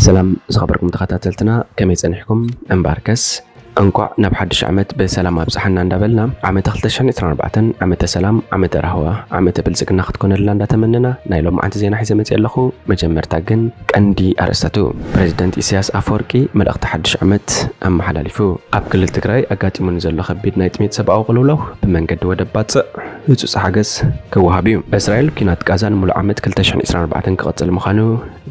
ሰላም ዝኸበርኩም ተኸታተልትና፣ ከመይ ጸኒሕኩም? እምበኣርከስ እንኳዕ ናብ ሓድሽ ዓመት ብሰላም ኣብጽሓና እንዳበልና፣ ዓመተ ክልተ ሽሕን ዕስራን ኣርባዕተን ዓመተ ሰላም፣ ዓመተ ራህዋ፣ ዓመተ ብልጽግና ክትኮነልና እንዳተመነና፣ ናይ ሎማዓንቲ ዜና ሒዘ መጽእ ኣለኹ። መጀመርታ ግን ቀንዲ ኣርእስተቱ። ፕሬዚደንት ኢሳያስ ኣፈወርቂ መልእኽቲ ሓድሽ ዓመት ኣመሓላሊፉ። ኣብ ክልል ትግራይ ኣጋጢሙ ንዘሎ ከቢድ ናይ ጥሜት ሰብኣዊ ቅልውላው ብመንገዲ ወደብ ባጽዕ ህጹጽ ሓገዝ ክወሃብ እዩ። እስራኤል ኲናት ጋዛ ንሙሉእ ዓመት ክልተ ሽሕን ዕስራን ኣርባዕተን ክቕጽል ምዃኑ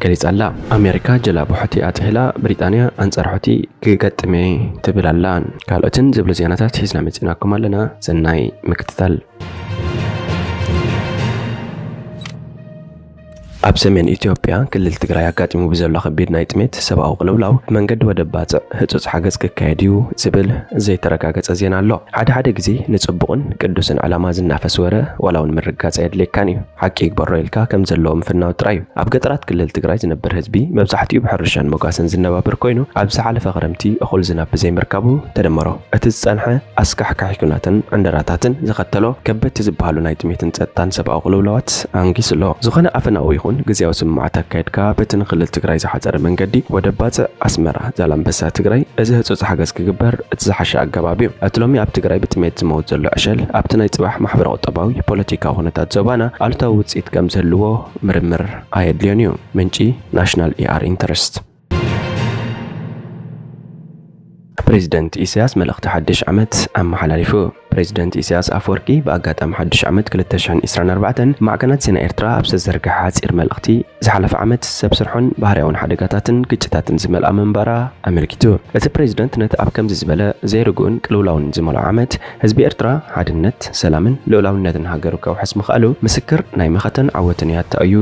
ገሊጻ ኣላ። ኣሜሪካ ጀላቡ ሑቲ ኣጥሒላ፣ ብሪጣንያ ኣንጻር ሑቲ ክገጥም እየ ትብል ኣላ። ካልኦትን ዝብሉ ዜናታት ሒዝና መጺናኩም ኣለና። ሰናይ ምክትታል። ኣብ ሰሜን ኢትዮጵያ ክልል ትግራይ ኣጋጢሙ ብዘሎ ከቢድ ናይ ጥሜት ሰብኣዊ ቅልውላው መንገዲ ወደብ ባጽዕ ህጹጽ ሓገዝ ክካየድ እዩ ዝብል ዘይተረጋገጸ ዜና ኣሎ። ሓደ ሓደ ግዜ ንጽቡቕን ቅዱስን ዕላማ ዝናፈስ ወረ ዋላ እውን ምርግጋጽ ኣየድልየካን እዩ። ሓቂ ይግበሮ ኢልካ ከም ዘለዎ ምፍናው ጥራይ እዩ። ኣብ ገጠራት ክልል ትግራይ ዝነብር ህዝቢ መብዛሕትኡ ብሕርሻን መጓሰን ዝነባብር ኮይኑ፣ ኣብ ዝሓለፈ ክረምቲ እኹል ዝናብ ብዘይምርካቡ ተደመሮ እቲ ዝጸንሐ ኣስካሕካሒ ኲናትን ዕንደራታትን ዘኸተሎ ከበድቲ ዝበሃሉ ናይ ጥሜትን ጸጥታን ሰብኣዊ ቅልውላዋት ኣንጊሱ ኣሎ። ዝኾነ ኣፈናዊ ይኹን ግዝያዊ ስምምዓት ኣካይድካ በቲ ንክልል ትግራይ ዝሓጸረ መንገዲ ወደብ ባጽዕ ኣስመራ ዛላምበሳ ትግራይ እዚ ህጹጽ ሓገዝ ክግበር እቲ ዝሓሸ ኣገባብ እዩ። እቲ ሎሚ ኣብ ትግራይ ብጥሜት ዝመውት ዘሎ ዕሸል ኣብቲ ናይ ጽባሕ ማሕበረ ቁጠባዊ ፖለቲካዊ ኩነታት ዞባና ኣሉታዊ ውጽኢት ከም ዝህልዎ ምርምር ኣየድልዮን እዩ። ምንጪ ናሽናል ኢኣር ኢንተረስት። ፕሬዚደንት ኢሳያስ መልእኽቲ ሓድሽ ዓመት ኣመሓላሊፉ። ፕሬዚደንት ኢሳያስ ኣፈወርቂ ብኣጋጣሚ ሓድሽ ዓመት ክልተ ሽሕን ዕስራን ኣርባዕተን ማዕከናት ዜና ኤርትራ ኣብ ዝተዘርግሐ ሓጺር መልእኽቲ፣ ዝሓለፈ ዓመት ሰብ ስርሖን ባህርያውን ሓደጋታትን ግጭታትን ዝመልኣ ምንባራ ኣመልኪቱ። እቲ ፕሬዚደንት ነቲ ኣብ ከምዚ ዝበለ ዘይርጉእን ቅልውላውን ዝመልኦ ዓመት ህዝቢ ኤርትራ ሓድነት፣ ሰላምን ልኡላውነትን ሃገሩ ከውሕስ ምኽኣሉ ምስክር ናይ መኸተን ዓወትን ያታ እዩ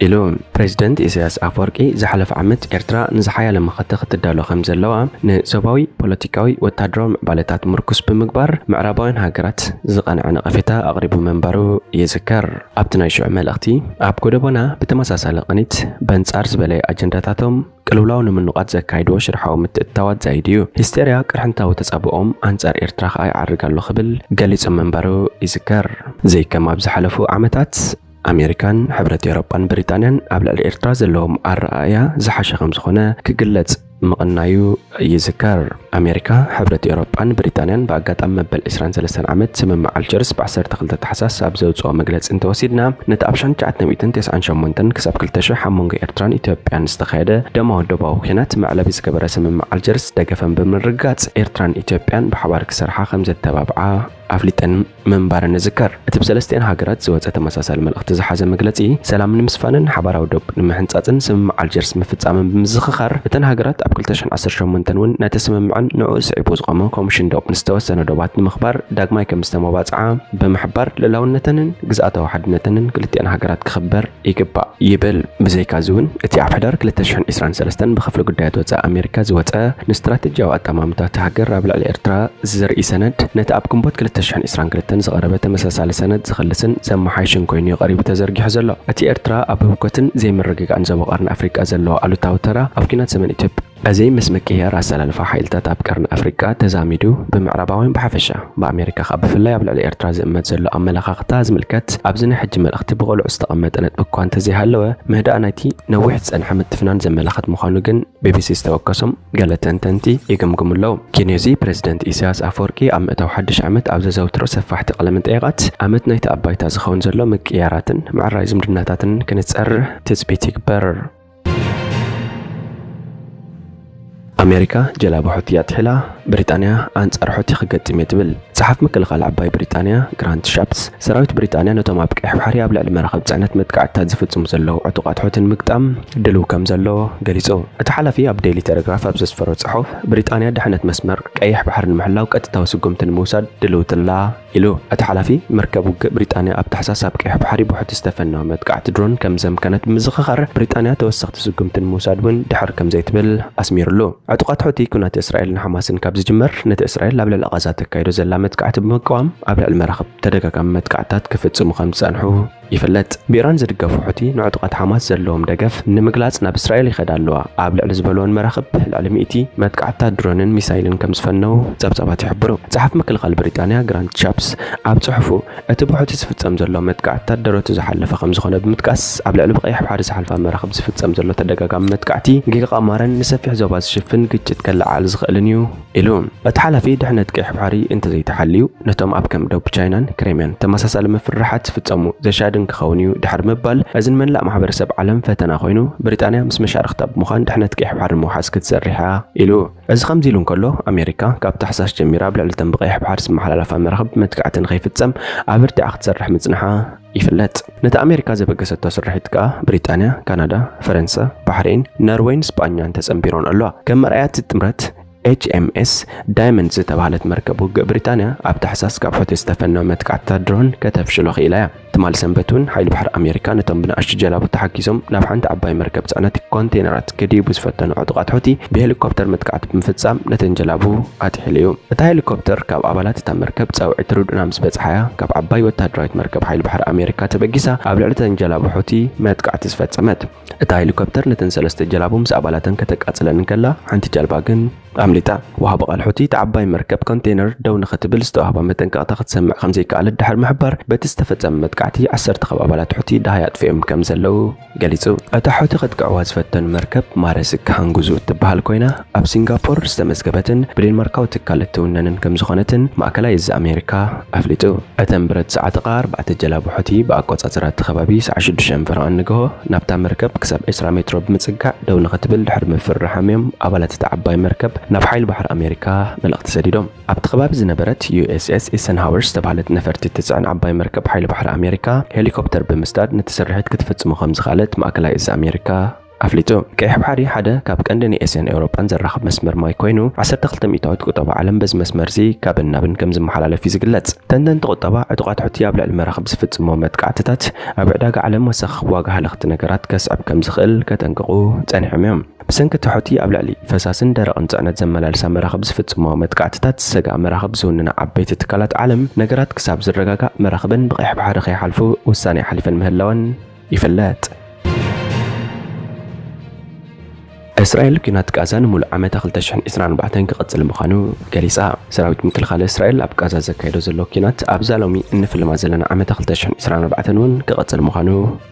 ኢሉ። ፕሬዚደንት ኢሳያስ ኣፈወርቂ ዝሓለፈ ዓመት ኤርትራ ንዝሓያለ መኸተ ክትዳሎ ከም ዘለዋ፣ ንዞባዊ ፖለቲካዊ ወታደራዊ ምዕባለታት ምርኩስ ብምግባር ምዕራባውያን ሃገራት ዝቐንዐ ነቐፌታ ኣቕሪቡ ምንባሩ ይዝከር። ኣብቲ ናይ ሽዑ መልእኽቲ፣ ኣብ ጎደቦና ብተመሳሳሊ ቅኒት በንጻር ዝበለየ ኣጀንዳታቶም ቅልውላው ንምንቋት ዘካይድዎ ሽርሓዊ ምትእትታዋት ዛይድ እዩ። ሂስቴርያ ቅርሕንታዊ ተጻብኦም ኣንጻር ኤርትራ ከኣ ይዓርግ ኣሎ ክብል ገሊጹ ምንባሩ ይዝከር። ዘይከም ኣብ ዝሓለፉ ዓመታት ኣሜሪካን ሕብረት ኤውሮጳን ብሪጣንያን ኣብ ልዕሊ ኤርትራ ዘለዎም ኣረኣእያ ዝሓሸ ከም ዝኾነ ክግለጽ ምቕናዩ ይዝከር። ኣሜሪካ፣ ሕብረት ኤውሮጳን ብሪጣንያን ብኣጋጣሚ መበል ዕስራን ሰለስተን ዓመት ስምምዕ ኣልጀርስ ብዓሰርተ ክልተ ታሕሳስ ኣብ ዘውጽኦ መግለጺ እንተወሲድና፣ ነቲ ኣብ ሸሕን ትሽዓተ ሚእትን ተስዓን ሸሞንተን ክሳብ ክልተ ሽሕ ኣብ መንጎ ኤርትራን ኢትዮጵያን ዝተኻየደ ደማዊ ዶባዊ ኲናት መዕለቢ ዝገበረ ስምምዕ ኣልጀርስ ደገፈን ብምርግጋጽ፣ ኤርትራን ኢትዮጵያን ብሓባር ክሰርሓ ከም ዘተባብዓ ኣፍሊጠን ምንባረን ንዝከር። እቲ ብሰለስቲኤን ሃገራት ዝወጸ ተመሳሳሊ መልእኽቲ ዝሓዘ መግለጺ፣ ሰላም ንምስፋንን ሓባራዊ ዶብ ንምሕንጻጽን ስምምዕ ኣልጀርስ ምፍጻምን ብምዝኽኻር፣ እተን ሃገራት ኣብ ክልተ ሽሕን ዓሰርተ ሸሞንተን እውን ነቲ ስምምዕን ንዕኡ ስዒቡ ዝቖመ ኮሚሽን ዶብ ንዝተወሰነ ዶባት ንምኽባር ዳግማይ ከም ዝተመባጽዓ ብምሕባር፣ ልኡላውነተንን ግዝኣታዊ ሓድነተንን ክልቲኤን ሃገራት ክኽበር ይግባእ ይብል። ብዘይካዚ እውን፣ እቲ ኣብ ሕዳር ክልተ ሽሕን ዕስራን ሰለስተን ብክፍሊ ጉዳያት ወጻኢ ኣሜሪካ ዝወጸ ንስትራቴጂያዊ ኣጠማምታ እታ ሃገር ኣብ ልዕሊ ኤርትራ ዘርኢ ሰነድ፣ ነቲ ኣብ ግንቦት ክልተ ሽሕን ዕስራን ክልተን ዝቐረበ ተመሳሳሊ ሰነድ ዝኽልስን ዘመሓይሽን ኮይኑ እዩ ቀሪቡ ተዘርጊሑ ዘሎ። እቲ ኤርትራ ኣብ ህውከትን ዘይምርግጋእን ዞባ ቀርኒ ኣፍሪቃ ዘለዎ ኣሉታዊ ተራ፣ ኣብ ኲናት ሰሜን ኢትዮጵያ፣ እዚ ምስ ምቅይያር ኣሰላልፋ ሓይልታት ኣብ ቀርኒ ኣፍሪቃ ተዛሚዱ፣ ብምዕራባውያን ብሓፈሻ፣ ብኣሜሪካ ከኣ ብፍላይ ኣብ ልዕሊ ኤርትራ ዝእመት ዘሎ ኣመለኻኽታ ዝምልከት፣ ኣብዚ ናይ ሕጂ መልእኽቲ ብቐልዑ ዝተቐመጠ ነጥቢ እኳ እንተዘይሃለወ፣ ምህዳእ ናይቲ ነዊሕ ዝጸንሐ ምትፍናን ዘመላኽት ምዃኑ ግን ቢቢሲ ዝተወከሶም ገለ ተንተንቲ ይግምግሙ ኣለዉ። ኪንዮዚ ፕሬዚደንት ኢሳያስ ኣፈወርቂ ኣብ ምእታው ሓድሽ ዓመት ኣብ ዘዘውትሮ ሰፋሕቲ ቃለ መጠይቓት፣ ዓመት ናይቲ ኣብ ባይታ ዝኸውን ዘሎ ምቅይያራትን ምዕራይ ዝምድናታትን ክንጸር ትጽቢት ይግበር። ኣሜሪካ ጀላቡ ሑቲ ኣጥሒላ፣ ብሪጣንያ ኣንጻር ሑቲ ክገጥም እየ ትብል። ጸሓፊ ምክልኻል ዓባይ ብሪጣንያ ግራንት ሻፕስ፣ ሰራዊት ብሪጣንያ ነቶም ኣብ ቀይሕ ባሕሪ ኣብ ልዕሊ መራኽብ ጽዕነት መጥቃዕትታት ዝፍጽሙ ዘለዉ ዕጡቓት ሑቲ ንምግጣም ድልው ከም ዘሎ ገሊጹ። እቲ ሓላፊ ኣብ ዴይሊ ቴሌግራፍ ኣብ ዘስፈሮ ጽሑፍ፣ ብሪጣንያ ድሕነት መስመር ቀይሕ ባሕሪ ንምሕላው ቀጥታዊ ስጉምቲ ንምውሳድ ድልውቲ ኣላ ኢሉ። እቲ ሓላፊ፣ መርከብ ውግእ ብሪጣንያ ኣብ ታሕሳስ ኣብ ቀይሕ ባሕሪ ብሑቲ ዝተፈነወ መጥቃዕቲ ድሮን ከም ዘምከነት ብምዝኽኻር፣ ብሪጣንያ ተወሰኽቲ ስጉምቲ ንምውሳድ እውን ድሕር ከም ዘይትብል ኣስሚሩሉ። ዕጡቓት ሑቲ፣ ኲናት እስራኤልን ሓማስን ካብ ዝጅመር፣ ነቲ እስራኤል ኣብ ልዕሊ ቓዛ ተካይዶ ዘላ መጥቃዕቲ ብምቅዋም፣ ኣብ ልዕሊ መራኽብ ተደጋጋሚ መጥቃዕትታት ክፍጽሙ ከም ዝጸንሑ ይፍለጥ። ብኢራን ዝድገፉ ሑቲ ንዕጡቓት ሓማስ ዘለዎም ደገፍ ንምግላጽ ናብ እስራኤል ይኸዳ ኣለዋ ኣብ ልዕሊ ዝበልወን መራኽብ ልዕሊ ሚእቲ መጥቃዕትታት ድሮንን ሚሳይልን ከም ዝፈነው ጸብጻባት ይሕብሩ። ጸሓፊ ምክልኻል ብሪጣንያ ግራንት ሻፕስ ኣብ ጽሑፉ፣ እቲ ብሑቲ ዝፍጸም ዘሎ መጥቃዕትታት ደረቱ ዝሓለፈ ከም ዝኾነ ብምጥቃስ፣ ኣብ ልዕሊ ብቐይሕ ባሕሪ ዝሓልፋ መራኽብ ዝፍጸም ዘሎ ተደጋጋሚ መጥቃዕቲ ጌጋ ቃማርን ንሰፊሕ ዞባ ዝሽፍን ግጭት ከለዓዕል ዝኽእልን እዩ ኢሉ። እቲ ሓላፊ፣ ድሕነት ቀይሕ ባሕሪ እንተዘይተሓልዩ፣ ነቶም ኣብ ከም ደቡብ ቻይናን ክሬምያን ተመሳሳሊ ምፍርራሓት ዝፍጸሙ ዘሻድን ክኸውን እዩ ድሕሪ ምባል፣ እዚ ንመላእ ማሕበረሰብ ዓለም ፈተና ኮይኑ፣ ብሪጣንያ ምስ መሻርኽታ ብምዃን ድሕነት ቀይሕ ባሕሪ ንምውሓስ ክትሰርሕ እያ ኢሉ። እዚ ከምዚ ኢሉ እንከሎ፣ ኣሜሪካ ካብ ታሕሳስ ጀሚራ ኣብ ልዕሊ እተን ብቐይሕ ባሕሪ ዝመሓላለፋ መራኽብ መጥቃዕቲ ንኸይፍጸም ኣበርቲዓ ክትሰርሕ ምጽንሓ ይፍለጥ። ነቲ ኣሜሪካ ዘበገሰቶ ስርሒት ከኣ ብሪጣንያ፣ ካናዳ፣ ፈረንሳ፣ ባሕሬን፣ ኖርወይን ስጳኛን ተጸንቢሮን ኣለዋ። ከም መርኣያ እቲ ጥምረት፣ ኤች ኤም ኤስ ዳይመንድ ዝተባህለት መርከብ ውግእ ብሪጣንያ ኣብ ታሕሳስ ካብ ሑቲ ዝተፈነወ መጥቃዕትታት ድሮን ከተፍሽሎ ክኢላ እያ። ትማሊ ሰንበት እውን ሓይሊ ባሕሪ ኣሜሪካ ነቶም ብንኣሽቱ ጀላቡ ተሓጊዞም ናብ ሓንቲ ዓባይ መርከብ ጽዕነት ኮንቴነራት ክድይቡ ዝፈተኑ ዕጡቓት ሑቲ ብሄሊኮፕተር መጥቃዕቲ ብምፍጻም ነተን ጀላቡ ኣጥሒሉ እዩ። እታ ሄሊኮፕተር ካብ ኣባላት እታ መርከብ ጻውዒት ርድኡና ምስ በጽሓያ ካብ ዓባይ ወተሃደራዊት መርከብ ሓይሊ ባሕሪ ኣሜሪካ ተበጊሳ ኣብ ልዕሊ እተን ጀላቡ ሑቲ መጥቃዕቲ ዝፈጸመት። እታ ሄሊኮፕተር ነተን ሰለስተ ጀላቡ ምስ ኣባላተን ከተቃጽለን እንከላ ሓንቲ ጀልባ ግን ኣምሊጣ። ወሃቢ ቃል ሑቲ እታ ዓባይ መርከብ ኮንቴነር ደው ንኽትብል ዝተዋህባ መጠንቀቕታ ክትሰምዕ ከም ዘይከኣለት ድሕሪ ምሕባር፣ በቲ ዝተፈጸመ መጥቃዕቲ ዓሰርተ ካብ ኣባላት ሑቲ ደሃይ ኣጥፊኦም ከም ዘለዉ ገሊጹ። እታ ሑቲ ከጥቅዕዋ ዝፈተኑ መርከብ ማረስክ ሃንጉዙ እትበሃል ኮይና፣ ኣብ ሲንጋፖር ዝተመዝገበትን ብዴንማርካዊ ትካል እትውነንን ከም ዝኾነትን ማእከላይ እዚ ኣሜሪካ ኣፍሊጡ። እተን ብረት ዝዓጠቓ ኣርባዕተ ጀላቡ ሑቲ ብኣቆጻጽራ እቲ ከባቢ ሰዓት ሽዱሽተ ፈረቓ ንግሆ ናብታ መርከብ ክሳብ ዕስራ ሜትሮ ብምጽጋዕ ደው ንኽትብል ድሕሪ ምፍርራሖም እዮም ኣባላት እታ ዓባይ መርከብ ናብ ሓይሊ ባሕሪ ኣሜሪካ መልእኽቲ ሰዲዶም። ኣብቲ ከባቢ ዝነበረት ዩ ኤስ ኤስ ኢሰንሃወር ዝተባህለት ነፈርቲ እትጽዕን ዓባይ መርከብ ሓይሊ ባሕሪ ኣሜሪካ ሄሊኮፕተር ብምስዳድ ነቲ ስርሒት ክትፍጽሞ ከም ዝኸኣለት ማእከላይ እዚ ኣሜሪካ ኣፍሊጡ። ቀይሕ ባሕሪ ሓደ ካብ ቀንዲ ንኤስያን ኤውሮጳን ዘራኽብ መስመር ማይ ኮይኑ፣ ዓሰርተ ክልተ ሚእታዊት ቁጠባ ዓለም በዚ መስመር እዚ ካብን ናብን ከም ዝመሓላለፍ እዩ ዝግለጽ። ተንተንቲ ቁጠባ፣ ዕጡቓት ሑቲ ኣብ ልዕሊ መራኽብ ዝፍጽሞ መጥቃዕትታት ኣብ ዕዳጋ ዓለም ወሰኽ ዋጋ ሃለኽቲ ነገራት ከስዕብ ከም ዝኽእል ከጠንቅቑ ጸኒሖም እዮም። ብሰንኪ እቲ ሑቲ ኣብ ልዕሊ ፈሳስን ደረቕን ጽዕነት ዘመላልሳ መራኽብ ዝፍጽሞ መጥቃዕትታት ዝሰግኣ መራኽብ ዝውንና ዓበይቲ ትካላት ዓለም፣ ነገራት ክሳብ ዝረጋጋእ መራኽበን ብቐይሕ ባሕሪ ከይሓልፉ ውሳኔ ኣሕሊፈን ምህላወን ይፍለጥ። እስራኤል ኲናት ጋዛ ንሙሉእ ዓመት ክልተ ሽሕን ዕስራን ኣርባዕተን ክቕጽል ምዃኑ ገሊጻ። ሰራዊት ምክልኻል እስራኤል ኣብ ጋዛ ዘካየዶ ዘሎ ኲናት ኣብዛ ሎሚ እንፍልማ ዘለና ዓመት ክልተ ሽሕን ዕስራን ኣርባዕተን እውን ክቕጽል ምዃኑ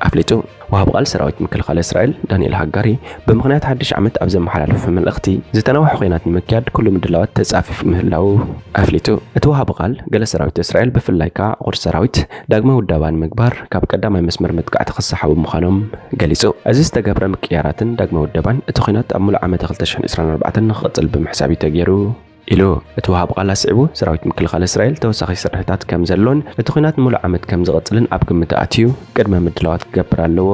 ኣፍሊጡ። ወሃቢ ቃል ሰራዊት ምክልኻል እስራኤል ዳንኤል ሃጋሪ፣ ብምኽንያት ሓድሽ ዓመት ኣብ ዘመሓላለፎ መልእኽቲ፣ ዝተናውሐ ኲናት ንምክያድ ኩሉ ምድላዋት ተጻፊፉ ምህላዉ ኣፍሊጡ። እቲ ወሃቢ ቃል፣ ገለ ሰራዊት እስራኤል ብፍላይ ከኣ ዕቑር ሰራዊት ዳግመ ውደባ ንምግባር ካብ ቀዳማይ መስመር መጥቃዕቲ ክሰሓቡ ምዃኖም ገሊጹ። እዚ ዝተገብረ ምቅያራትን ዳግመ ውደባን እቲ ኲናት ኣብ ሙሉእ ዓመት ክልተ ሽሕን ዕስራን ኣርባዕተን ንኽቕጽል ብምሕሳብ እዩ ተገይሩ ኢሉ። እቲ ወሃቢ ቃል ኣስዒቡ፣ ሰራዊት ምክልኻል እስራኤል ተወሳኺ ስርሒታት ከም ዘሎን እቲ ኲናት ንሙሉእ ዓመት ከም ዝቕጽልን ኣብ ግምት ኣትዩ ቅድመ ምድላዋት ክገብር ኣለዎ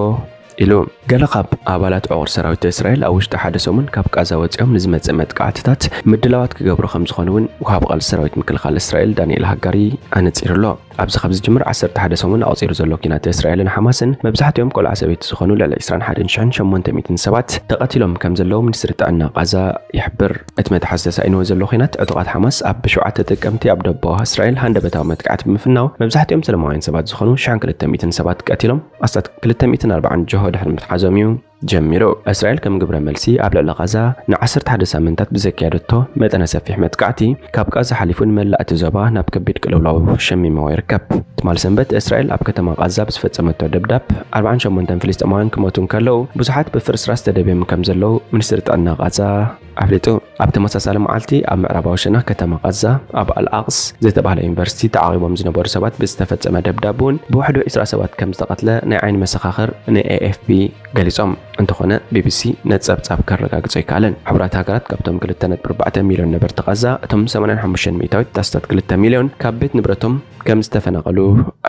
ኢሉ። ገለ ካብ ኣባላት ዕቑር ሰራዊት እስራኤል ኣብ ውሽጢ ሓደ ሰሙን ካብ ቃዛ ወጺኦም ንዝመጽእ መጥቃዕትታት ምድላዋት ክገብሩ ከም ዝኾኑ እውን ወሃቢ ቃል ሰራዊት ምክልኻል እስራኤል ዳንኤል ሃጋሪ ኣነጺሩ ኣሎ። ኣብዚ ካብ ዝጅምር ዓሰርተ ሓደ ሰሙን ኣቑጺሩ ዘሎ ኲናት እስራኤልን ሓማስን፣ መብዛሕትኦም ቆልዓ ሰበይቲ ዝኾኑ ልዕሊ ዕስራን ሓደን ሽሕን ሸሞንተ ሚእትን ሰባት ተቐቲሎም ከም ዘለዉ ሚኒስትሪ ጥዕና ቃዛ ይሕብር። እቲ መትሓዚ ተሳኢንዎ ዘሎ ኲናት ዕጡቓት ሓማስ ኣብ ብሸውዓተ ጥቅምቲ ኣብ ደቡባዊ እስራኤል ሃንደበታዊ መጥቃዕቲ ብምፍናው፣ መብዛሕትኦም ሰላማውያን ሰባት ዝኾኑ ሽሕን ክልተ ሚእትን ሰባት ቀቲሎም፣ ኣስታት ክልተ ሚእትን ኣርባዓን ጅሆ ድሕሪ ምትሓዞም እዩ ጀሚሩ። እስራኤል ከም ግብረ መልሲ ኣብ ልዕሊ ቃዛ ንዓሰርተ ሓደ ሳምንታት ብዘካየደቶ መጠነ ሰፊሕ መጥቃዕቲ፣ ካብ ቃዛ ሓሊፉ ንመላእ እቲ ዞባ ናብ ከቢድ ቅልውላው ሸሚምዎ ይርከብ። ትማል ሰንበት እስራኤል ኣብ ከተማ ቃዛ ብዝፈጸመቶ ደብዳብ ኣርባዓን ሸሞንተን ፍልስጤማውያን ክሞቱ እንከለዉ፣ ብዙሓት ብፍርስራስ ተደብዮም ከም ዘለዉ ሚኒስትሪ ጥዕና ቃዛ ኣፍሊጡ። ኣብ ተመሳሳሊ መዓልቲ ኣብ ምዕራባዊ ሸነኽ ከተማ ቃዛ ኣብ ኣልኣቅስ ዝተባህለ ዩኒቨርሲቲ ተዓቒቦም ዝነበሩ ሰባት ብዝተፈጸመ ደብዳብ እውን ብውሕዱ ዕስራ ሰባት ከም ዝተቐትለ ናይ ዓይኒ መሰኻኽር ን ኤ ኤፍ ፒ ገሊጾም። እንተኾነ ቢ ቢ ሲ ነቲ ጸብጻብ ከረጋግጾ ኣይከኣለን። ሕቡራት ሃገራት ካብቶም ክልተ ነጥቢ ኣርባዕተ ሚልዮን ነበርቲ ቃዛ እቶም ሰማንያን ሓሙሽተን ሚእታዊት ኣስታት ክልተ ሚልዮን ካብ ቤት ንብረቶም ከም ዝተፈናቐሉ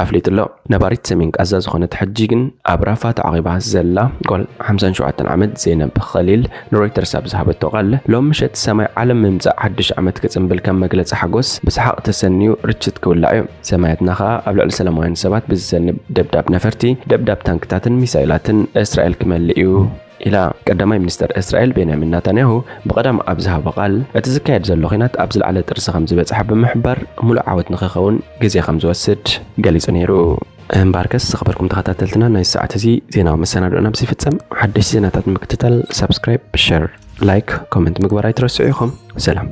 ኣፍሊጡ ኣሎ። ነባሪት ሰሜን ቃዛ ዝኾነት ሕጂ ግን ኣብ ራፋ ተዓቒባ ዘላ ጓል ሓምሳን ሸውዓተን ዓመት ዜነብ ኸሊል ንሮይተርስ ኣብ ዝሃበቶ ቃል፣ ሎም ምሸት ሰማይ ዓለም ምምጻእ ሓድሽ ዓመት ክጽንብል ከም መግለጺ ሓጎስ ብሰሓቕ ተሰንዩ ርችት ክውላዕ እዩ። ሰማያትና ኸኣ ኣብ ልዕሊ ሰላማውያን ሰባት ብዝዘንብ ደብዳብ ነፈርቲ፣ ደብዳብ ታንክታትን ሚሳይላትን እስራኤል ክመልእ እዩ ኢላ። ቀዳማይ ሚኒስተር እስራኤል ቤንያሚን ናታንያሁ ብቐዳም ኣብ ዝሃቦ ቃል፣ እቲ ዝካየድ ዘሎ ኲናት ኣብ ዝለዓለ ጥርሲ ከም ዝበጽሐ ብምሕባር፣ ሙሉእ ዓወት ንኽኸውን ግዜ ከም ዝወስድ ገሊጹ ነይሩ። እምበኣርከስ ዝኸበርኩም ተኸታተልትና፣ ናይ ሰዓት እዚ ዜናዊ መሰናድኦና ምስ ይፍጸም፣ ሓደሽቲ ዜናታት ንምክትታል ሳብስክራይብ፣ ሸር፣ ላይክ፣ ኮመንት ምግባር ኣይትረስዑ ኢኹም። ሰላም።